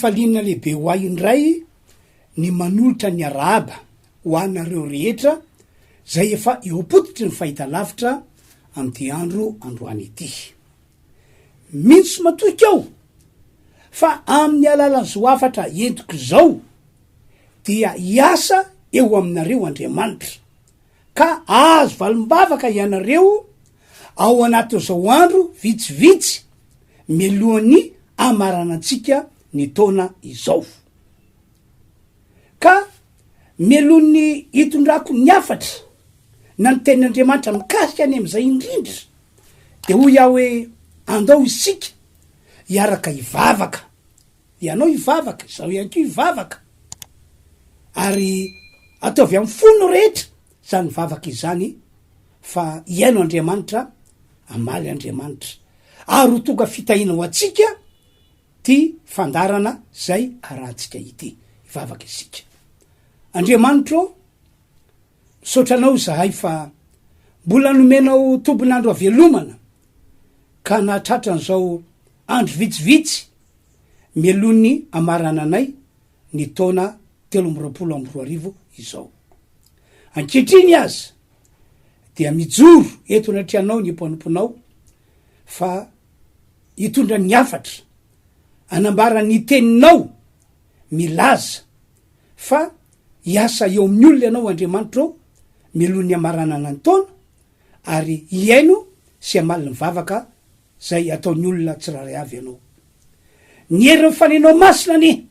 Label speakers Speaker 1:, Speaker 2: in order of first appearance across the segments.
Speaker 1: Fifaliana lehibe ho ahy indray ny manolotra ny arahaba ho anareo rehetra izay efa eo am-pototry ny fahitalavitra amin'ity andro androany ity. Mino sy matoky aho fa amin'ny alalan'izao hafatra entiko izao dia hiasa eo aminareo Andriamanitra ka hahazo valim-bavaka ianareo ao anatin'izao andro vitsivitsy mialohan'ny hamaranantsika ny taona izao. Ka mialohan'ny hitondrako ny hafatra na ny tenin'Andriamanitra mikasika any amin'izay indrindra dia hoy aho hoe andao isika hiaraka hivavaka. Ianao hivavaka, izaho ihany koa hivavaka. Ary ataovy amin'ny fonao rehetra izany vavaka izany fa hihaino Andriamanitra, hamaly Andriamanitra. Ary ho tonga fitahiana ho antsika ity fandaharana izay arahantsika ity. Hivavaka isika. Andriamanitra ô, misaotra anao izahay fa mbola nomenao tombon'andro havelomana ka nahatratra an'izao andro vitsivitsy mialoha ny hamarananay ny taona 2023 izao. Ankehitriny aza dia mijoro eto anatrehanao ny mpanomponao fa hitondra ny hafatra hanambara ny teninao milaza fa hiasa eo amin'ny olona ianao Andriamanitra ô mialoha ny hamaranana ny taona ary hihaino sy hamaly ny vavaka izay ataon'ny olona tsirairay avy ianao. Ny herin'ny Fanahinao Masina anie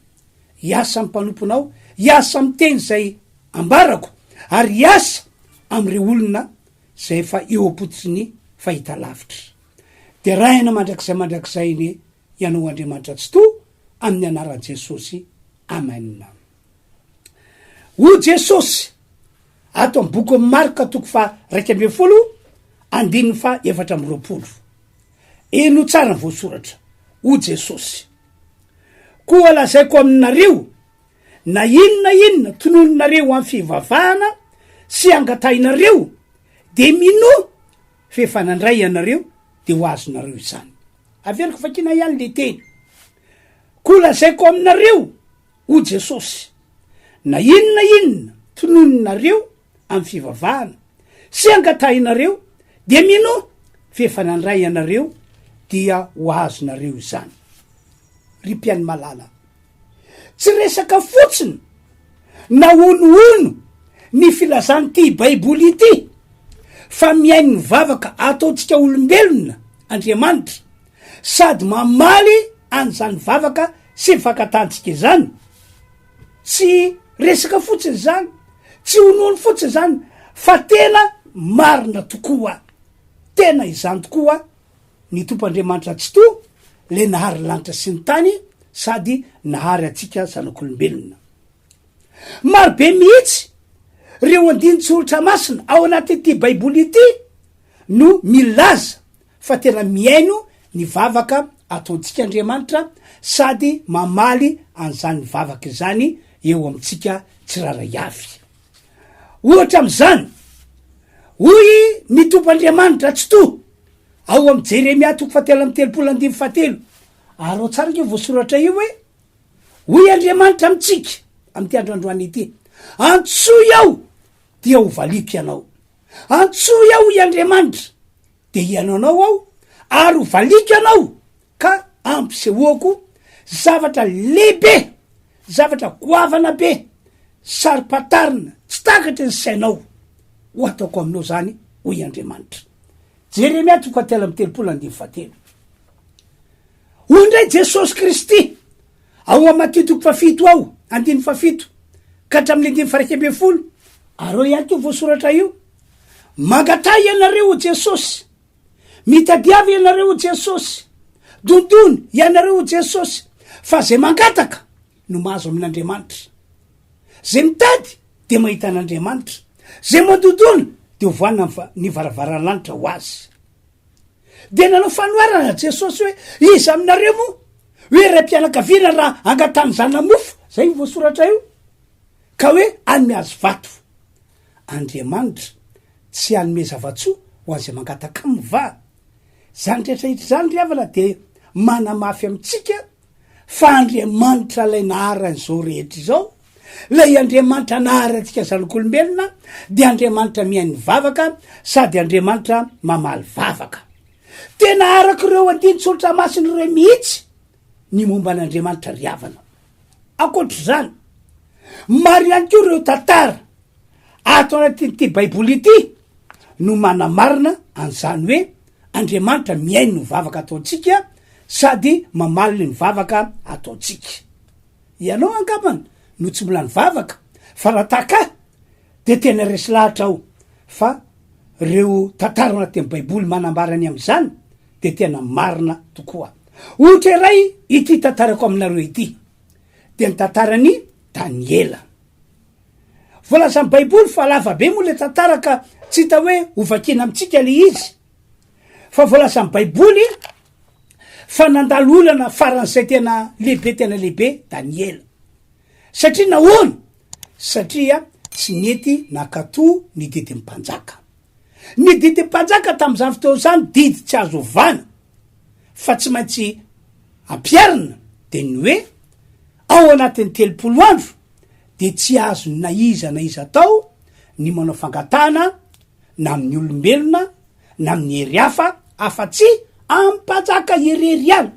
Speaker 1: hiasa amin'ny mpanomponao, hiasa amin'ny teny izay ambarako, ary hiasa amin'ireo olona izay efa eo am-pototry ny fahitalavitra. Deraina mandrakizay mandrakizay anie Ianao Andriamanitra Tsitoha, amin'ny anaran'i Jesosy. Amen. Hoy Jesosy, ato amin'ny bokin'i Marka toko faha 11, andininy faha 24. Henoy tsara ny voasoratra. Hoy Jesosy, Koa lazaiko aminareo, na inona inona tononinareo amin'ny fivavahana sy angatahinareo, dia minoa fa efa nandray ianareo, dia ho azonareo izany. Averiko vakiana ihany le teny. Koa lazaiko aminareo, hoy Jesosy, na inona inona tononinareo amin'ny fivavahana sy angatahinareo, dia minoa fa efa nandray ianareo, dia ho azonareo izany. Ry mpihaino malala, tsy resaka fotsiny na honohono ny filazan'ity Baiboly ity, fa mihaino ny vavaka ataontsika olombelona Andriamanitra, sady mamaly an'izany vavaka sy fankatahantsika izany. Tsy resaka fotsiny izany, tsy honohono fotsiny izany, fa tena marina tokoa. Tena izany tokoa ny Tompo Andriamanitra Tsitoha, le nahary lanitra sy ny tany sady nahary antsika zanak'olombelona. Maro be mihitsy ireo andinin-tsoratra masina ao anatin'ity Baiboly ity no milaza fa tena mihaino ny vavaka ataontsika Andriamanitra sady mamaly an'izany vavaka izany eo amintsika tsirairay avy. Ohatra amin'izany, hoy ny Tompo Andriamanitra Tsitoha ao amin'i Jeremia toko fahatelo amby 30 andininy fahatelo, ary ao tsara ange voasoratra io hoe, Hoy Andriamanitra amintsika amin'ity andro androany ity, Antsoy aho dia ho valiako ianao. Antsoy aho hoy Andriamanitra dia hihaino anao aho ary ho valiako ianao ka ampisehoako zavatra lehibe, zavatra goavana be, saro-pantarina, tsy takatry ny sainao. Ho ataoko aminao izany hoy Andriamanitra. Jeremia toko fahatelo amby 30 andininy fahatelo. Hoy indray Jesosy Kristy ao amin'ny Matio toko fahafito ao, andininy fahafito ka hatramin'ny andininy faha 11, ary eo ihany koa voasoratra io, Mangataha ianareo ho Jesosy, mitadiava ianareo ho Jesosy, dondony ianareo ho Jesosy, fa izay mangataka no mahazo amin'Andriamanitra. Izay mitady dia mahita an'Andriamanitra, izay mandondona dia ho voanina ny varavaran'ny lanitra ho azy. Dia nanao fanoharana Jesosy hoe, Iza aminareo moa hoe raim-pianakaviana raha angatahany zana-mofo, zay io voasoratra io, ka hoe hanome azy vato. Andriamanitra tsy hanome zava-tsoa ho an'izay mangataka aminy va? Izany rehetra rehetra izany ry havana dia manamafy amintsika. Fa Andriamanitra ilay naharan'izao rehetra izao, ilay Andriamanitra naharantsika zanak'olombelona, dia Andriamanitra mihaino vavaka sady Andriamanitra mamaly vavaka. Tena araka ireo andinin-tsoratra masina ireo mihitsy ny momba an'Andriamanitra ry havana. Ankoatr'izany, maro ihany koa ireo tantara ato anatin'ity Baiboly ity no manamarina an'izany hoe Andriamanitra mihaino ny vavaka ataontsika sady mamaly ny vavaka ataontsika. Ianao angambany no tsy mbola nivavaka fa raha tahaka ahy dia tena resy lahatra aho fa reo tantara anatin'ny baiboly manambara ny amin'izany dia tena marina tokoa. Ohatra iray ity tantarako aminareo ity dia ny tantaran'i Daniela. Voalazan'ny baiboly fa lava be moa le tantara ka tsy hita hoe ho vakiana amintsika le izy fa voalazan'ny baiboly fa nandalo olana faran'izay tena lehibe tena lehibe Daniela. Satria nahoana? Satria tsy nety nankatò ny didin'ny mpanjaka. Ny didin'ny mpanjaka tamin'izany fotoana izany didy tsy azo ovana fa tsy maintsy ampiharina dia ny hoe ao anatin'ny 30 andro dia tsy azony na iza na iza atao ny manao fangatahana na amin'ny olombelona na amin'ny hery hafa afa-tsy amin'ny mpanjaka irery ihany.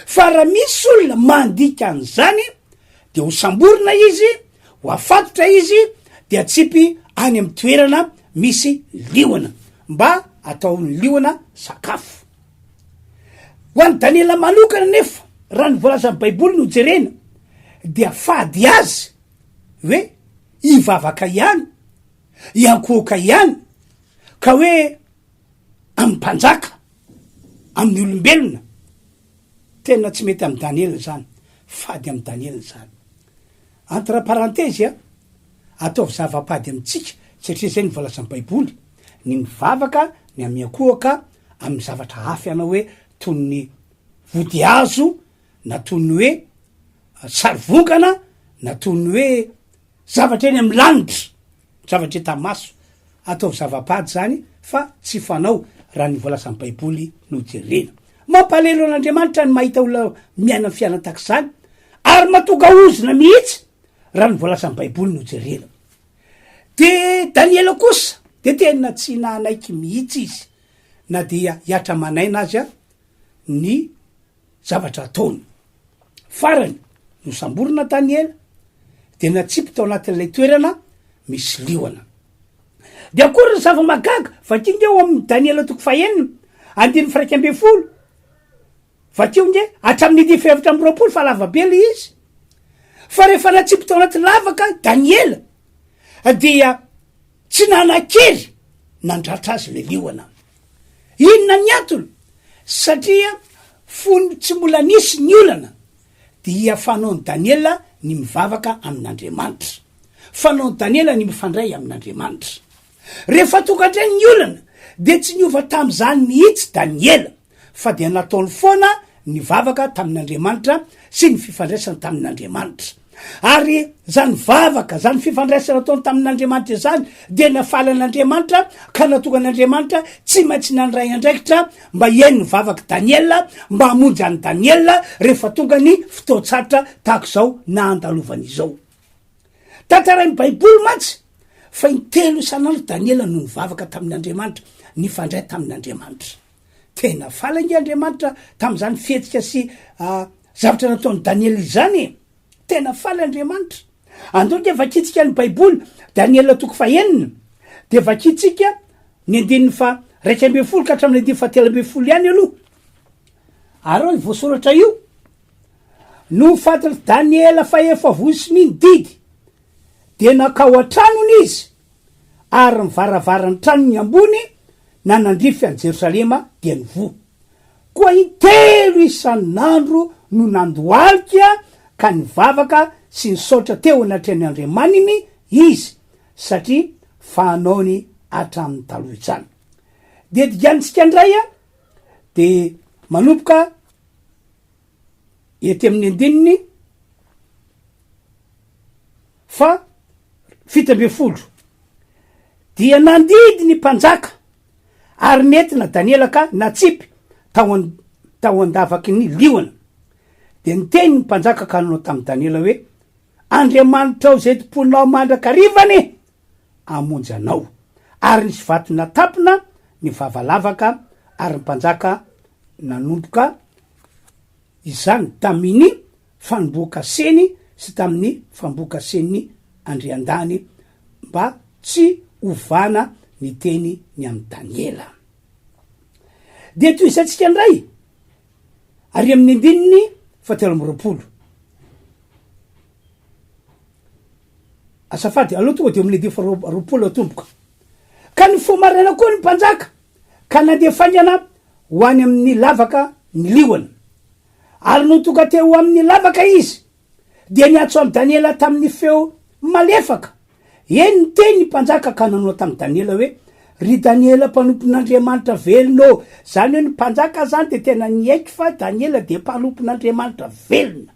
Speaker 1: Fa raha misy olona mandika an'izany dia ho samborina izy, ho afatotra izy, dia atsipy any amin'ny toerana misy liona mba ataon'ny liona sakafo. Ho an'i Daniela manokana nefa, raha ny voalazan'ny Baiboly no jerena, dia fady azy hoe hivavaka ihany, hiankohoka ihany, ka hoe amin'ny mpanjaka, amin'ny olombelona. Tena tsy mety amin'i Daniela izany, fady amin'i Daniela izany. Entre parenthèse a, ataovy zava-pady amintsika, satria izay no voalazan'ny Baiboly, ny mivavaka, ny miankohoka amin'ny zavatra hafa ianao hoe toy ny vodihazo, na toy ny hoe sarivongana, na toy ny hoe zavatra eny amin'ny lanitra. Zavatra hita maso. Ataovy zava-pady izany fa tsy fanao raha ny voalazan'ny Baiboly no jerena. Mampalahelo an'Andriamanitra ny mahita olona miaina ny fiainana tahaka izany ary mahatonga ozona mihitsy raha ny voalazan'ny Baiboly no jerena. Dia Daniela kosa dia tena tsy nanaiky mihitsy izy na dia hihatra aman'aina aza ny zavatra ataony. Farany, nosamborina Daniela, dia natsipy tao anatin'ilay toerana misy liona. Dia akory ny zava-mahagaga, vakio nge ao amin'ny Daniela toko fahenina, andininy firaika ambin'ny folo, vakio nge hatramin'ny andininy fahefatra amby 20 fa lava be ilay izy. Fa rehefa natsipy tao anaty lavaka Daniela, dia Tsy nanan-kery nandratra azy ilay liona. Inona ny antony? Satria fony tsy mbola nisy ny olana dia fanaon'i Daniela ny mivavaka amin'Andriamanitra. Fanaon'i Daniela ny mifandray amin'Andriamanitra. Rehefa tonga indray ny olana dia tsy niova tamin'izany mihitsy Daniela. fa dia nataony foana ny vavaka tamin'Andriamanitra sy ny fifandraisany tamin'Andriamanitra. Ary zany vavaka, zany fifandraisana nataony tamin'Andriamanitra izany dia nafaly an'Andriamanitra ka nahatonga an'Andriamanitra tsy maintsy nandray andraikitra mba hihaino ny vavak'i Daniela, mba hamonjy an'i Daniela rehefa tonga ny fotoan-tsarotra tahaka izao nahandalovany izao. Tantarain'ny Baiboly mantsy fa intelo isan'andro Daniela no nivavaka tamin'Andriamanitra, nifandray tamin'Andriamanitra. Tena faly ange Andriamanitra tamin'izany fihetsika sy zavatra nataon'i Daniela izany e! Tena faly Andriamanitra. Andao ange vakintsika ny Baiboly, Daniela toko fahenina, dia vakintsika ny andininy faha 11 ka hatramin'ny andininy faha 13 ihany aloha. Ary ao io voasoratra io, Nony fantatr'i Daniela fa efa voisin'ny ny didy, dia nankao an-tranony izy, ary ny varavaran'ny tranony ambony nanandrify an'i Jerosalema dia nivoha. Koa intelo isan'andro no nandohalika ka nivavaka sy nisaotra teo anatrehan'ny Andriamaniny izy, satria fanaony hatramin'ny taloha izany. Dia diganintsika indray, dia manomboka Ety amin'ny andininy fa 17, dia nandidy ny mpanjaka ary nentina Daniela ka natsipy tao an- tao an-davaky ny liona. Dia niteny ny mpanjaka ka nanao tamin'i Daniela hoe, Andriamanitrao izay tompoinao mandrakariva anie hamonjy anao. Ary nisy vato natapina ny vava lavaka, ary ny mpanjaka nanomboka izany tamin'ny fanombohan-kaseny sy tamin'ny fambohan-kasen'ny andriandany mba tsy hovana ny teny ny amin'i Daniela. Dia tohizantsika indray ary amin'ny andininy fahatelo amby 20. Azafady, aleo tonga de eo amin'ny andininy faharoapolo atomboka. Ka nifoha maraina koa ny mpanjaka ka nandeha faingana ho any amin'ny lavaka ny liona. Ary nony tonga teo amin'ny lavaka izy, dia niantso an'i Daniela tamin'ny feo malefaka. Eny, niteny ny mpanjaka ka nanao tamin'i Daniela hoe, Ry Daniela mpanompon'Andriamanitra velona ô! Izany hoe ny mpanjaka izany dia tena niaiky fa Daniela dia mpanompon'Andriamanitra velona.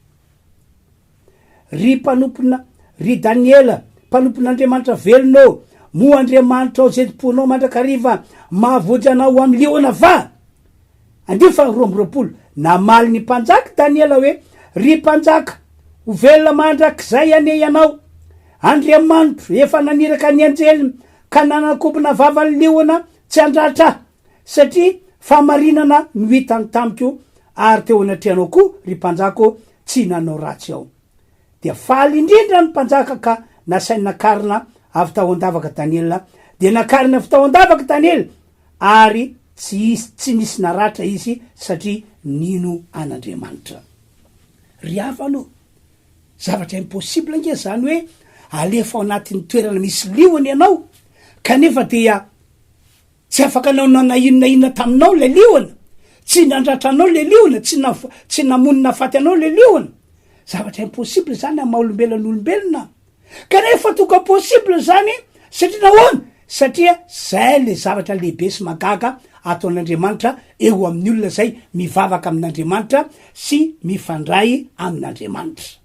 Speaker 1: Ry mpanompona, ry Daniela, mpanompon'Andriamanitra velona ô, moa Andriamanitrao izay tompoinao mandrakariva mahavonjy anao ho amin'ny liona va? Andiany faha 22, Namaly ny mpanjaka Daniela hoe, Ry mpanjaka, ho velona mandrakizay anie ianao! Andriamanitro efa naniraka ny anjeliny ka nanakombona vava ny liona tsy handratra ahy, satria fahamarinana no hitany tamiko ary teo anatrehanao koa, ry mpanjaka ô, tsy nanao ratsy aho. Dia faly indrindra ny mpanjaka ka nasainy nakarina avy tao an-davaka Daniela. Dia nakarina avy tao an-davaka Daniela, ary tsy hisy, tsy nisy naratra izy satria nino an'Andriamanitra. Ry havana ô, zavatra impossible ange zany hoe alefa ao anatin'ny toerana misy liona ianao, kanefa dia Tsy afaka nanao na inona na inona taminao ilay liona. Tsy nandratra anao ilay liona, tsy na, tsy namono nahafaty anao ilay liona. Zavatra impossible izany amin'ny maha olombelona ny olombelona. Kanefa tonga possible izany satria nahoana? Satria zay le zavatra lehibe sy mahagaga ataon'Andriamanitra eo amin'ny olona izay mivavaka amin'Andriamanitra sy mifandray amin'Andriamanitra.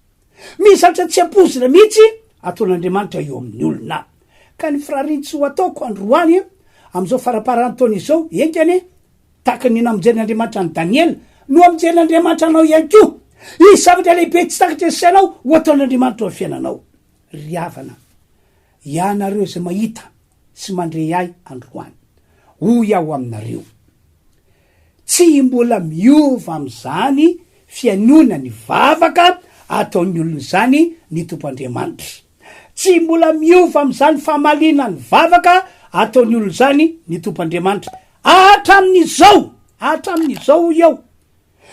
Speaker 1: Misy zavatra tsy ampoizina mihitsy ataon'Andriamanitra eo amin'ny olona. Ka ny firariantsoa ataoko androany amin'izao faramparan'ny taona izao, enga anie, tahaka ny namonjen'Andriamanitra an'i Daniela, no hamonjen'Andriamanitra anao ihany koa. Hisy zavatra lehibe tsy takatry ny sainao ho ataon'Andriamanitra eo amin'ny fiainanao. Ry havana, ianareo izay mahita sy mandre ahy androany, hoy aho aminareo, Tsy mbola miova amin'izany fihainoana ny vavaka ataon'ny olona izany ny Tompo Andriamanitra. Tsy mbola miova amin'izany famaliana ny vavaka ataon'ny olona izany ny Tompo Andriamanitra. Hatramin'izao, hatramin'izao hoy aho.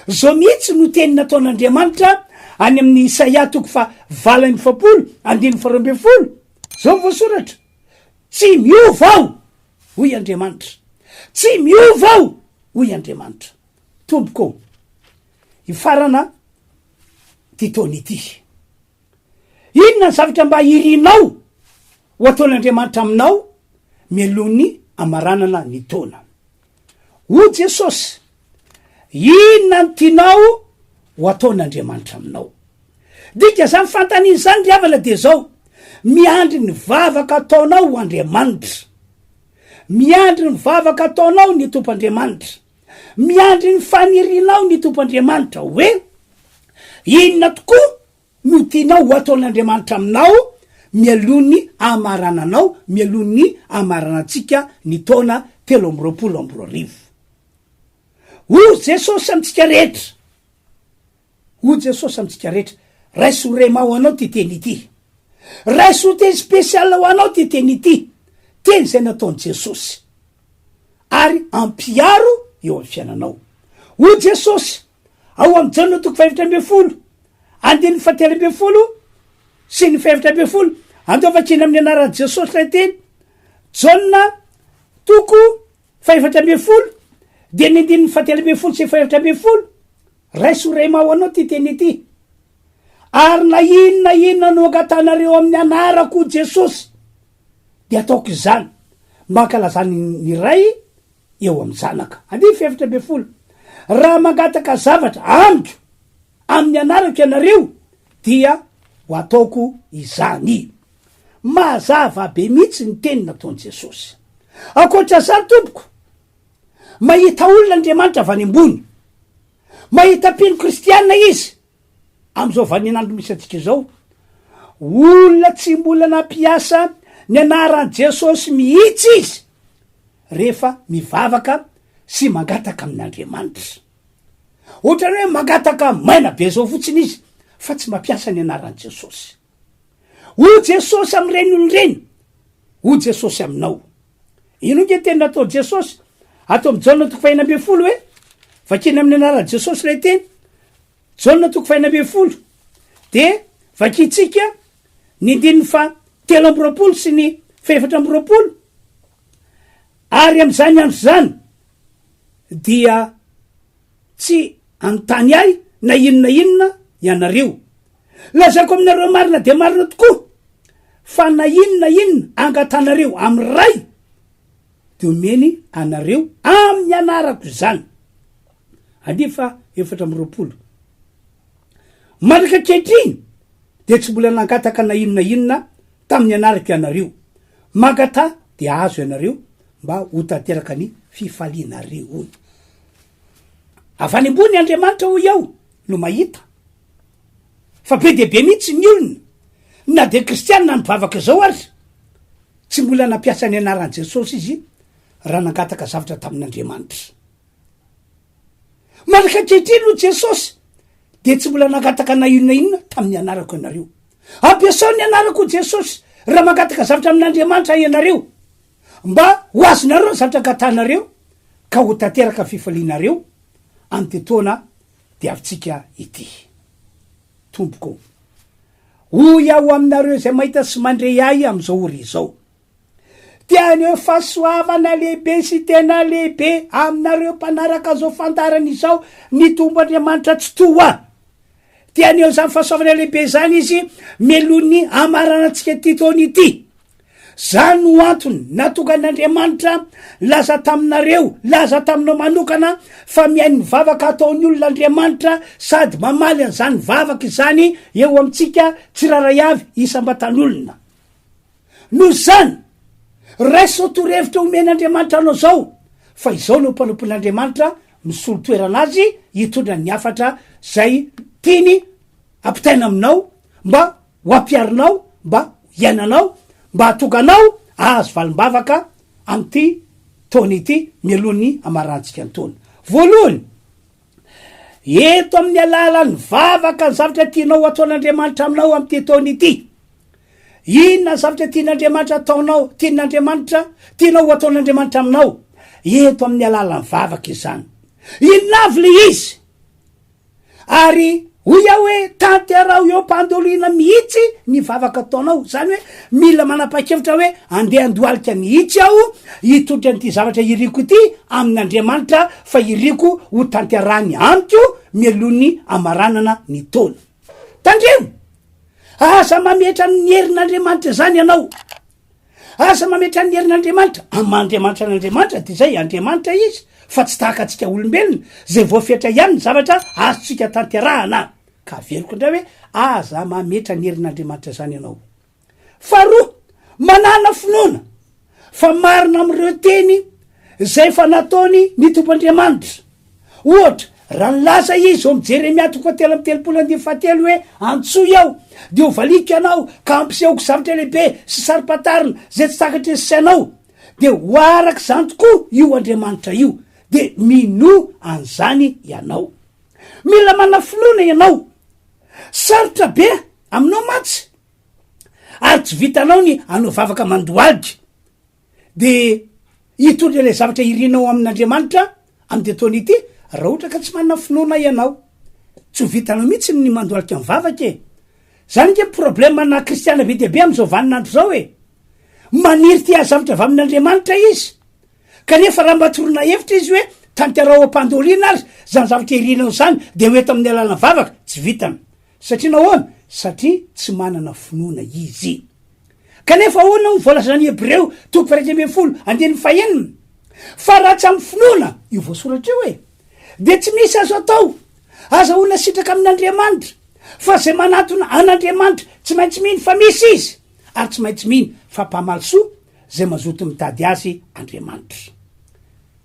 Speaker 1: Izao mihitsy no teny nataon'Andriamanitra any amin'ny Isaia toko faha 48 andininy faha 12. Izao no voasoratra, Tsy miova aho! Hoy Andriamanitra. Tsy miova aho, hoy Andriamanitra. Tompoko ô, hifarana ity taona ity. Inona ny zavatra mba irinao ho ataon'Andriamanitra aminao mialoha ny hamaranana ny taona? Hoy Jesosy, inona no tianao ho ataon'Andriamanitra aminao? Dika izany fanontaniana izany ry havana dia izao, miandry ny vavaka ataonao ho Andriamanitra. Miandry ny vavaka ataonao ny Tompo Andriamanitra. Miandry ny fanirianao ny Tompo Andriamanitra hoe inona tokoa no tianao ho ataon'Andriamanitra aminao mialoha ny hamarananao, mialoha ny hamaranantsika ny taona 2023. Hoy Jesosy amintsika rehetra, Hoy Jesosy amintsika rehetra, Raiso ho rema ho anao ity teny ity. Raiso ho teny spécial ho anao ity teny ity. Teny izay nataon'i Jesosy. Ary ampiharo eo amin'ny fiainanao. Hoy Jesosy, ao amin'ny Jaona toko faha-14, andininy faha-13 sy ny faha-14, andao vakiana amin'ny anaran'i Jesosy ilay teny. Jaona toko faha-14, dia ny andininy faha-13 sy faha-14. Raiso rema ho anao ity teny ity. Ary na inona inona no angatanareo amin'ny anarako Jesosy, dia ataoko izany mba hankalazany ny Ray eo amin'ny Zanaka. Andininy faha-14. Raha mangataka zavatra amiko amin'ny anarako ianareo, dia ho ataoko izany. Mazava be mihitsy ny teny nataon'i Jesosy. Ankoatra izany, tompoko, Mahita olona Andriamanitra avy any ambony. Mahita mpino kristiana izy. amin'izao vaninandro misy antsika izao, olona tsy mbola nampiasa ny anaran'i Jesosy mihitsy izy rehefa mivavaka sy mangataka amin'Andriamanitra. Ohatran'ny hoe mangataka maina be zao fotsiny izy fa tsy mampiasa ny anaran'i Jesosy. Hoy Jesosy amin'ireny olona ireny, hoy Jesosy aminao. Ino nge teny nataon'i Jesosy? Ato amin'ny Jaona toko fahena ambin'ny folo hoe, vakina amin'ny anaran'i Jesosy ilay teny. Jaona toko fahena ambin'ny folo de vakintsika ny andininy fa 23 sy ny faha-24. Ary amin'izany andro izany dia tsy hanontany ahy na inona inona ianareo. Lazaiko aminareo marina dia marina tokoa fa na inona inona angatanareo amin'ny Ray dia omeny anareo amin'ny anarako izany. Andiany faha 24. Mandraka ankehitriny dia tsy mbola nangataka na inona inona tamin'ny anarako ianareo. Mangataha dia hahazo ianareo mba ho tanteraka ny fifalianareo. Avy any ambony Andriamanitra hoy aho no mahita fa be dia be mihitsy ny olona na dia kristianina mivavaka izao ary tsy mbola nampiasa ny anaran'i Jesosy izy raha nangataka zavatra tamin'Andriamanitra. Mandraka ankehitriny hoy Jesosy dia tsy mbola nangataka na inona inona tamin'ny anarako ianareo. Ampiasao ny anarako hoy Jesosy raha mangataka zavatra amin'Andriamanitra ianareo mba ho azonareo ny zavatra angatahanareo ka ho tanteraka ny fifalianareo amin'ity taona diavintsika ity. Tompoko, hoy aho aminareo izay mahita sy mandre ahy amin'izao ora izao, Dia haneho fahasoavana lehibe sy tena lehibe aminareo mpanaraka izao fandaharana izao ny Tompo Andriamanitra Tsitoha. Dia haneho izany fahasoavana lehibe izany Izy mialoha ny hamaranantsika ity taona ity. Izany no antony nahatonga an'Andriamanitra nilaza taminareo, nilaza taminao manokana fa mihaino ny vavaka ataon'ny olona Andriamanitra sady mamaly an'izany vavaka izany eo amintsika tsirairay avy isam-batan'olona. Noho izany, raiso izao torohevitra omen'Andriamanitra anao izao, fa izao no mpanompon'Andriamanitra misolo toerana azy hitondra ny hafatra izay tiany ampitaina aminao mba ho ampiharinao, mba hiainanao, mba hahatonga anao hahazo valim-bavaka amin'ity taona ity mialohan'ny hamarantsika ny taona. Voalohany, eto amin'ny alalan'ny vavaka ny zavatra tianao hataon'Andriamanitra aminao amin'ity taona ity. Inona ny zavatra tian'Andriamanitra ataonao, tian'Andriamanitra, tianao ho ataon'Andriamanitra aminao? Eto amin'ny alalan'ny vavaka izany. Inona avy le izy? Ary hoy aho hoe tanteraho eo am-pandoliana mihitsy ny vavaka ataonao. Izany hoe mila manapa-kevitra hoe andeha handohalika mihitsy aho hitondra an'ity zavatra iriko ity amin'Andriamanitra fa iriko ho tanterahiny amiko mialoha ny hamaranana ny taona. Tandremo! Aza mametra ny herin'Andriamanitra izany ianao. Aza mametra ny herin'Andriamanitra. Amin'ny maha Andriamanitra an'Andriamanitra dia izay, Andriamanitra Izy, fa tsy tahaka antsika olombelona, izay voafetra ihany ny zavatra azontsika tanterahana. Ka averiko indray hoe, aza mametra ny herin'Andriamanitra izany ianao. Faharoa, manàna finoana fa marina amin'ireo teny izay efa nataony ny Tompo Andriamanitra. Ohatra, raha nilaza izy ao amin'ny Jeremia toko fahatelo amby telopolo andininy fahatelo hoe, Antsoy aho, dia hovaliako ianao, ka hampisehoko zavatra lehibe sy saro-pantarina izay tsy takatry ny sainao, dia ho araka izany tokoa io Andriamanitra io. Dia minoa an'izany ianao. Mila manana finoana ianao. Sarotra be aminao mantsy ary tsy vitanao ny hanao vavaka mandohalika de hitondra ilay zavatra irinao amin'Andriamanitra amin'ity taona ity raha ohatra ka tsy manana finoana ianao. Tsy ho vitanao mihitsy ny mandohalika mivavaka e. Zany nge problème ana kristiana be dia be amin'izao vaninandro izao e. Maniry te hahazo zavatra avy amin'Andriamanitra izy. Kanefa raha mba torona hevitra izy hoe tanteraho am-pandoliana ary zany zavatra irinao izany de ho eto amin'ny alalan'ny vavaka, tsy vitany. Satria nahoana? Satria tsy manana finoana izy. Kanefa ahoana no voalazan'ny Hebreo toko faha-11 andininy fahenina? Fa raha tsy amin'ny finoana, io voasoratra io e, dia tsy misy azo atao, azahoana sitraka amin'Andriamanitra, fa izay manatona an'Andriamanitra tsy maintsy mino fa misy Izy, ary tsy maintsy mino fa mpamaly soa izay mazoto mitady Azy Andriamanitra.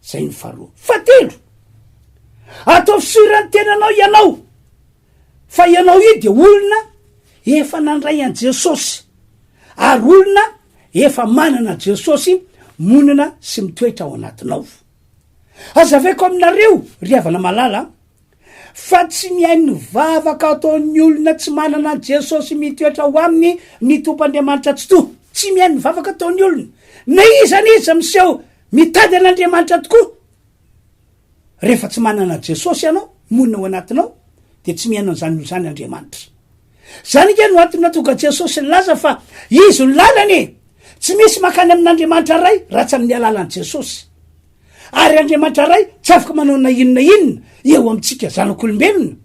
Speaker 1: Izay no faharoa. Fahatelo, ataovy sur ny tenanao ianao. Fa ianao io dia olona efa nandray an'i Jesosy ary olona efa manana an'i Jesosy monina sy mitoetra ao anatinao. Azavaiko aminareo ry havana malala fa tsy mihaino ny vavaka ataon'ny olona tsy manana an'i Jesosy mitoetra ao aminy ny Tompo Andriamanitra Tsitoha. Tsy mihaino ny vavaka ataon'ny olona na iza na iza miseho mitady an'Andriamanitra tokoa. Rehefa tsy manana an'i Jesosy ianao monina ao anatinao dia tsy mihaino an'izany olona izany Andriamanitra. Izany ange no antony nahatonga Jesosy nilaza fa Izy no lalana e! Tsy misy mankany amin'Andriamanitra Ray raha tsy amin'ny alalan'i Jesosy. Ary Andriamanitra Ray tsy afaka manao na inona inona eo amintsika zanak'olombelona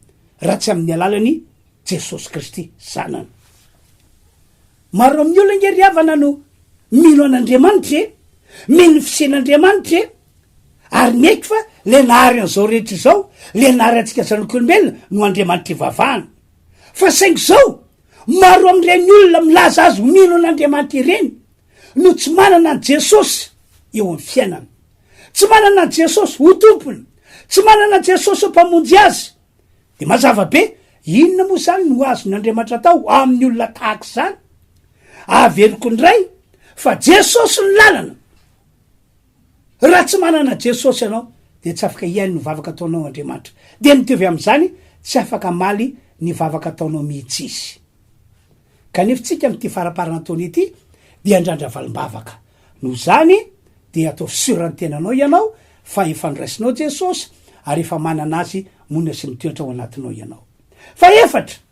Speaker 1: raha tsy amin'ny alalan'i Jesosy Kristy Zanany. Maro amin'ny olona ange ry havana no mino an'Andriamanitra e! Mino ny fisian'Andriamanitra e! Ary miaiky fa le nahary an'izao rehetra izao, le nahary antsika zanak'olombelona no Andriamanitra ivavahana. Fa saingy izao, maro amin'ireny olona milaza azy ho mino an'Andriamanitra ireny no tsy manana an'i Jesosy eo amin'ny fiainany. Tsy manana an'i Jesosy ho Tompony, tsy manana an'i Jesosy ho Mpamonjy azy. Dia mazava be, inona moa izany no azon'Andriamanitra atao amin'ny olona tahaka izany? Averiko indray fa Jesosy no lalana. Raha tsy manana Jesosy ianao dia tsy afaka hihaino ny vavaka ataonao Andriamanitra. Dia mitovy amin'izany, tsy afaka hamaly ny vavaka ataonao mihitsy Izy. Kanefa tsika amin'ity faramparan'ny taona ity dia handrandra valim-bavaka. Noho izany dia ataovy sur ny tenanao ianao fa efa noraisinao Jesosy ary efa manana Azy monina sy mitoetra ao anatinao ianao. Fahefatra,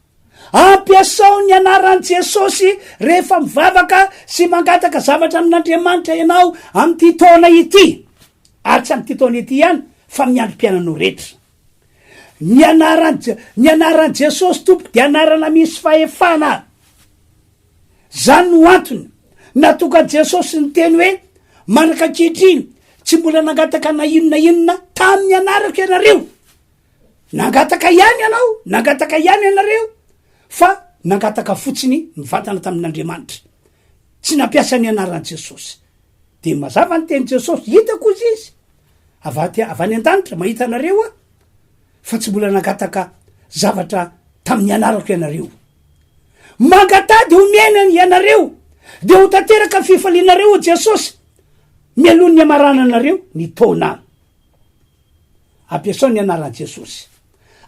Speaker 1: Ampiasao ny anaran'i Jesosy rehefa mivavaka sy mangataka zavatra amin'Andriamanitra ianao amin'ity taona ity, ary tsy amin'ity taona ity ihany fa amin'ny androm-piainanao rehetra. Ny anaran'i ny anaran'i Jesosy tompoko dia anarana misy fahefana. Zany no antony nahatonga an'i Jesosy niteny hoe, Manaka ankehitriny tsy mbola nangataka na inona inona tamin'ny anarako ianareo. Nangataka ihany ianao, nangataka ihany ianareo, fa nangataka fotsiny mivantana tamin'Andriamanitra. Tsy nampiasa ny anaran'i Jesosy. Dia mazava ny tenin'i Jesosy, hitako hozy izy, avy aty, avy any an-danitra, mahita anareo aho, fa tsy mbola nangataka zavatra tamin'ny anarako ianareo. Mangataha dia omena ianareo, dia ho tanteraka ny fifalianareo, hoy Jesosy, mialoha ny hamarananareo ny taona. Ampiasao ny anaran'i Jesosy.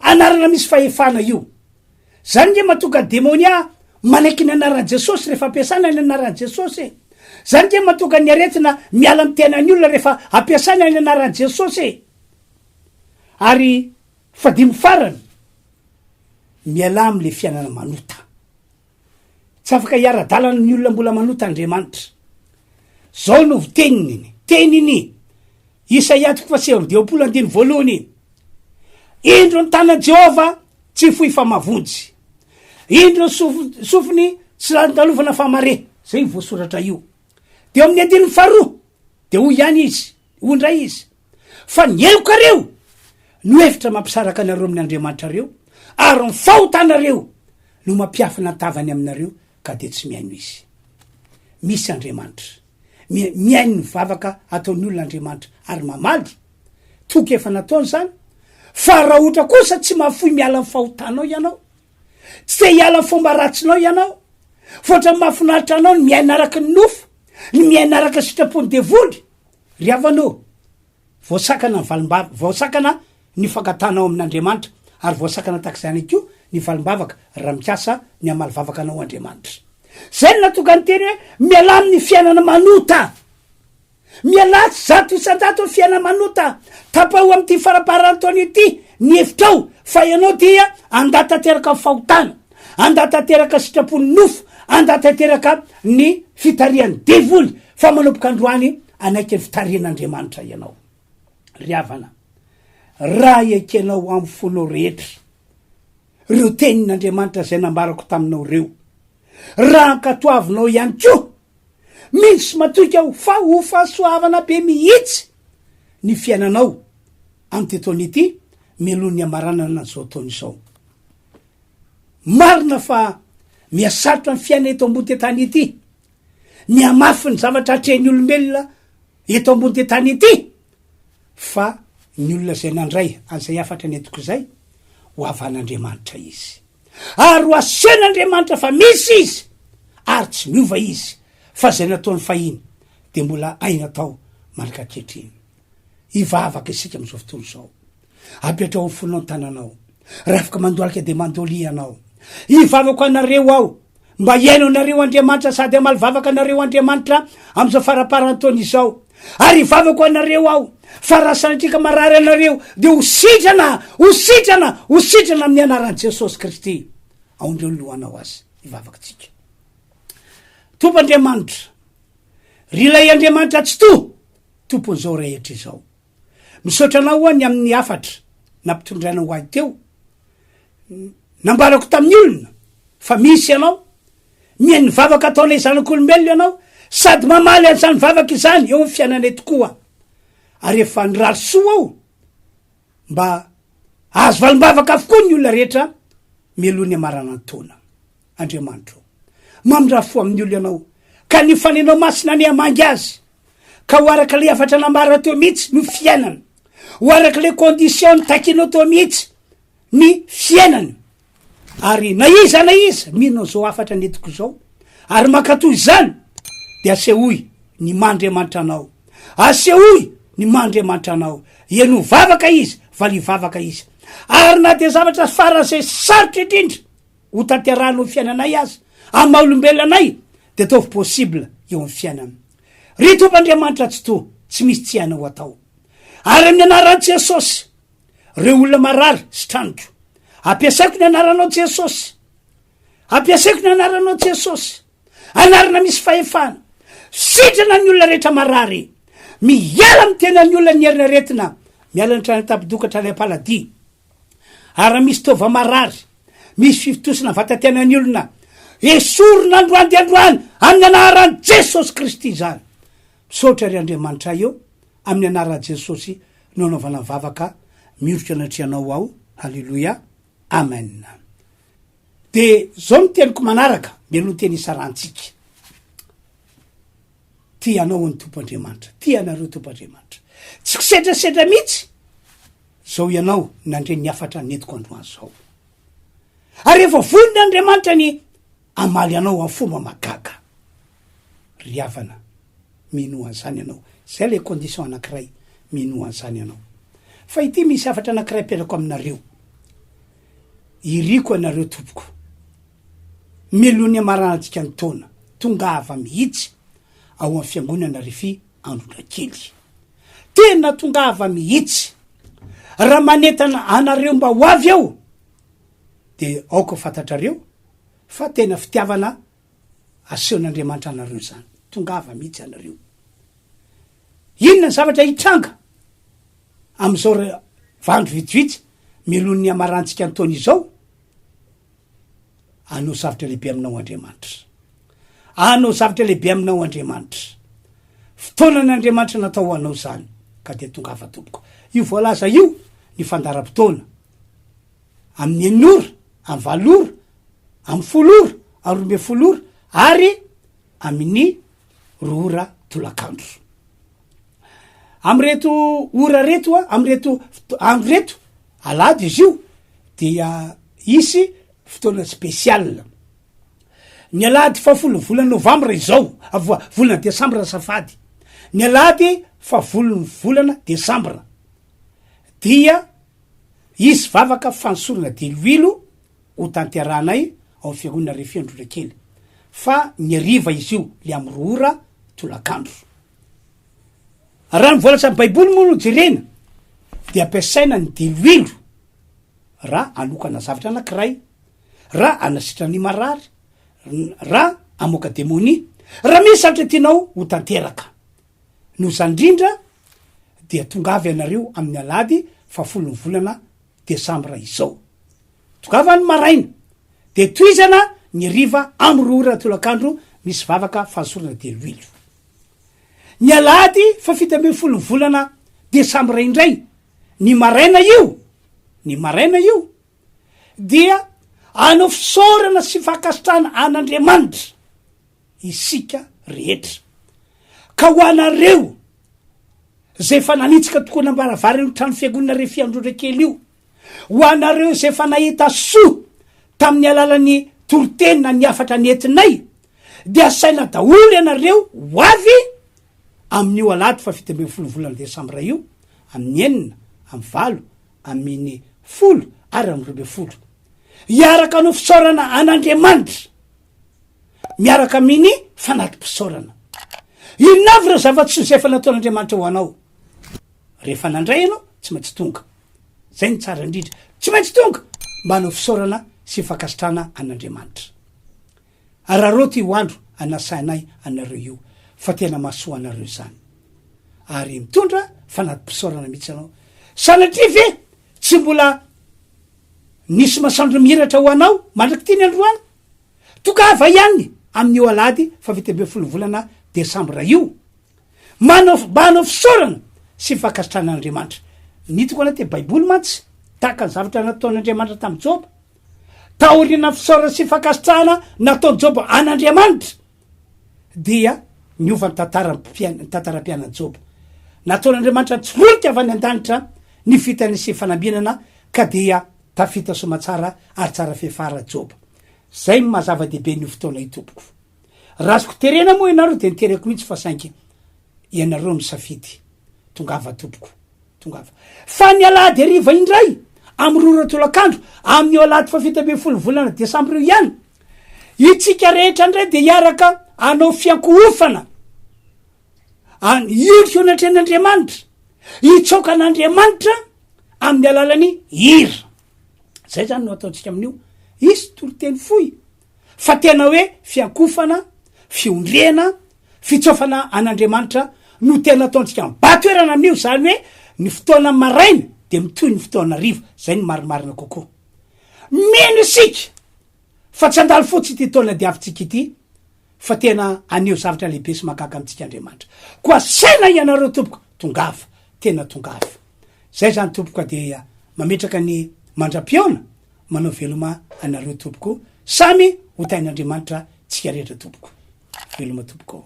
Speaker 1: Anarana misy fahefana io. Zany nge mahatonga demonia manaiky ny anaran'i Jesosy rehefa ampiasana ny anaran'i Jesosy e. Zany nge mahatonga ny aretina miala amin'ny tenan'ny olona rehefa ampiasana ny anaran'i Jesosy e. Ary fadimy farany, mialà amin'le fiainana manota. Tsy afaka hiara-dalana amin'ny olona mbola manota Andriamanitra. Zao no teniny, teniny, Isaia toko faha 59 andininy voalohany, Indro ny tanan'i Jehovah tsy fohy fa mahavonjy. Indro ny sofiny tsy lalin-dalovana fa mare. Zay io voasoratra io. Dia eo amin'ny andininy faharoa, dia hoy ihany izy, hoy indray izy, Fa ny helokareo no efitra mampisaraka anareo amin' Andriamanitrareo, ary ny fahotanareo no mampiafina ny tavany aminareo, ka dia tsy mihaino Izy. Misy Andriamanitra. Mihaino ny vavaka ataon'ny olona Andriamanitra, ary mamaly. Toky efa nataony izany. Fa raha ohatra kosa tsy mahafoy miala amin'ny fahotanao ianao, tsy te hiala amin'ny fomba ratsinao ianao, fa ohatran'ny mahafinaritra anao ny miaina araka ny nofo, ny miaina araka ny sitrapon'ny devoly, Ry havana ô, voasakana ny valim-bavaka, voasakana ny fangatahana amin'Andriamanitra, ary voasakana tahaka izany ihany koa ny valim-bavaka raha mikasa ny hamaly vavaka anao Andriamanitra. Izay no nahatonga ny teny hoe mialà amin'ny fiainana manota. Mialà 100% amin'ny fiainana manota. Tapaho amin'ity faramparan'ny taona ity ny hevitrao fa ianao dia handà tanteraka ny fahotana, handà tanteraka sitrapon'ny nofo, handà tanteraka ny fitarihan'ny devoly fa manomboka androany hanaiky ny fitarihan'Andriamanitra ianao. Ry havana, raha ekenao amin'ny fonao rehetra ireo tenin'Andriamanitra izay nambarako taminao ireo, raha ankatoavinao ihany koa, mino sy matoky aho fa ho fahasoavana be mihitsy ny fiainanao amin'ity taona ity mialoha ny hamaranana an'izao taona izao. Marina fa mihasarotra ny fiainana eto ambony tany ity, Mihamafy ny zavatra atrehin'ny olombelona eto ambony tany ity, fa ny olona izay nandray an'izay hafatra nentiko izay, ho havan'Andriamanitra izy. Ary ho asehon'Andriamanitra fa misy Izy, ary tsy miova Izy, fa izay nataony fahiny dia mbola hainy atao mandrak'ankehitriny. Hivavaka isika amin'izao fotoana izao. Apetraho amin'ny fonao ny tananao. Raha afaka mandohalika dia mandolia ianao. Hivavaka ho anareo aho mba hihaino anareo Andriamanitra sady hamaly vavaka anareo Andriamanitra amin'izao faramparan'ny taona izao. Ary hivavaka ho anareo aho fa raha sanatria ka marary anareo dia ho sitrana, ho sitrana, ho sitrana amin'ny anaran'i Jesosy Kristy. Aondreo ny lohanao azy hivavaka tsika. Tompo Andriamanitra, ry ilay Andriamanitra Tsitoha, Tompon'izao rehetra izao. Misaotra anao aho ny amin'ny hafatra nampitondrainao ahy teo. Nambarako tamin'ny olona fa misy ianao, mihaino ny vavaka ataonay zanak'olombelona ianao, sady mamaly an'izany vavaka izany eo amin'ny fiainanay tokoa. Ary efa nirary soa aho mba hahazo valim-bavaka avokoa ny olona rehetra mialoha ny hamarana ny taona. Andriamanitro ô, mamindrà fo amin'ny olona ianao, ka ny fanenao masina anie hamangy azy, ka ho araka ilay hafatra nambara teo mihitsy no fiainana, ho araka ilay condition nitakianao teo mihitsy ny fiainana. Ary na iza na iza mino an'izao hafatra nentiko izao ary mankatò izany, dia asehoy ny maha Andriamanitra anao, asehoy ny maha Andriamanitra anao. Henoy vavaka izy, valio vavaka izy. Ary na dia zavatra faran'izay sarotra indrindra ho tanterahina eo fiainanay aza, amin'ny maha olombelona anay, dia ataovy possible eo amin'ny fiainana. Ry Tompo Andriamanitra Tsitoha, tsy misy tsy hainao atao. Ary amin'ny anaran'i Jesosy, reo olona marary sitraniko. Ampiasaiko ny anaranao Jesosy. Ampiasaiko ny anaranao Jesosy. Anarana misy fahefana. Sitrana ny olona rehetra marary. Miala amin'ny tenan'ny olona ny herin'aretina. Miala ny trano an-tapidoka hatrany am-paladia. Ary raha misy taova marary, misy fifontosana vata-tenan'ny olona, esorina androany dia androany amin'ny anaran'i Jesosy Kristy izany. Misaotra ry Andriamanitray ô, amin'ny anaran'i Jesosy no anaovana vavaka, miondrika anatrehanao aho, Haleloia, Amen. Dia zao no teniko manaraka, mialoha ny teny isarantsika. Tia anao ny Tompo Andriamanitra, tia anareo Tompo Andriamanitra. Tsy kisetrasetra mihitsy zao ianao nandre ny hafatra nentiko androany zao. Ary efa vonona Andriamanitra ny hamaly anao amin'ny fomba mahagaga. Ry havana, minoa an'izany ianao. Zay ilay condition anankiray, minoa an'izany ianao. Fa ity misy hafatra anankiray apetrako aminareo. Iriko ianareo tompoko. Mialoha ny hamaranantsika ny taona, tongava mihitsy ao amin'ny fiangonana Refi Androndrakely. Tena tongava mihitsy. Raha manentana anareo mba ho avy aho, dia aoka ho fantatrareo fa tena fitiavana asehon'Andriamanitra anareo izany. Tongava mihitsy ianareo. Inona ny zavatra hitranga amin'izao andro vitsivitsy mialoha ny hamarantsika ny taona izao? Hanao zavatra lehibe aminao Andriamanitra. Hanao zavatra lehibe aminao Andriamanitra. Fotoanan' Andriamanitra natao ho anao izany, ka dia tongava tompoko. Io voalaza io ny fandaharam-potoana. Amin'ny enina ora, amin'ny valo ora, amin'ny folo ora, amin'ny 12 ora ary amin'ny roa ora tolakandro. Amin'ireto ora reto, amin'ireto andro reto, alahady izy io, dia hisy fotoana spécial. Ny alahady fahafolon'ny volana novambra izao, volana desambra azafady, ny alahady fahafolon'ny volana desambra dia hisy vavaka fanosorana diloilo ho tanterahanay ao amin'ny fiangonana Refi Androndrakely, fa ny hariva izy io, le amin'ny roa ora tolakandro. Raha ny voalazan'ny Baiboly moa no jerena dia ampiasaina ny diloilo raha hanokana zavatra anankiray, raha hanasitrana ny marary, raha hamoaka demonia, raha misy zavatra tianao ho tanteraka. Noho izany indrindra dia tongava ianareo amin'ny alahady fahafolon'ny volana desambra izao. Tongava ny maraina dia tohizana ny hariva amin'ny roa ora tolakandro misy vavaka fahasorana diloilo. Ny alahady faha-17 ny volana desambra indray, ny maraina io, ny maraina io dia hanao fisaorana sy fankasitrahana an'Andriamanitra isika rehetra. Ka ho anareo izay efa nanitsika tokoa nambaravarana io trano fiangonana Refiandrondra kely io, Ho anareo izay efa nahita soa. tamin'ny alalan'ny toriteny na ny hafatra nentinay dia asaina daholo ianareo ho avy amin'io alahady faha 17 volana desambra io amin'ny enina, amin'ny valo, amin'ny folo ary amin'ny 12. Hiaraka hanao fisaorana an'Andriamanitra miaraka amin'ny fanati-pisaorana. Inona avy ireo zava-tsoa izay efa nataon'Andriamanitra ho anao? Rehefa nandray ianao, tsy maintsy tonga. Zay no tsara indrindra. Tsy maintsy tonga mba hanao fisaorana sy fankasitrahana an'Andriamanitra. Araraoty io andro anasainay anareo io fa tena mahasoa anareo izany. Ary mitondra fanati-pisaorana mihitsy ianao. Sanatria ve tsy mbola nisy masoandro mihiratra ho anao mandrak'ity ny androany? Tongava ihany amin'io alahady faha 17 volana desambra io. Manao mba hanao fisaorana sy fankasitrahana an'Andriamanitra. Ny hitako anaty Baiboly mantsy, tahaka ny zavatra nataon'Andriamanitra tamin'i Joba. Taorian'ny fisaorana sy fankasitrahana nataon'i Joba an'Andriamanitra, dia niova ny tantaram-piainana, ny tantaram-piainan'i Joba. Nataon'Andriamanitra nitsirorika avy any an-danitra ny fitany sy fanambinana ka dia tafita soamatsara ary tsara fefara Joba. Zay no maha zava-dehibe an'io fotoana io tompoko. Raha azoko terena moa ianareo dia nitereko mihitsy fa saingy ianareo no misafidy. Tongava tompoko, tongava. Fa ny alahady hariva indray, amin'ny roa ora tolakandro, amin'io alahady faha 17 volana desambra io ihany, itsika rehetra indray dia hiaraka hanao fiankohofana, an, hiondrika eo anatrehan'Andriamanitra, hitsaoka an'Andriamanitra amin'ny alalan'ny hira. Zay zany no ataontsika amin'io. Hisy toriteny fohy fa tena hoe fiankofana, fiondrehana, fitsaofana an'Andriamanitra no tena ataontsika mibahan-toerana amin'io, izany hoe ny fotoana maraina dia mitohy ny fotoana hariva, izay no marimarina kokoa. Mino isika fa tsy handalo fotsiny ity taona diavintsika ity fa tena haneho zavatra lehibe sy mahagaga amintsika Andriamanitra. Koa saina ianareo tompoko, tongava, tena tongava. Izay izany tompoko dia mametraka ny mandra-pihaona Manao veloma anareo tompoko samy ho tahin'Andriamanitra tsika rehetra tompoko veloma tompoko.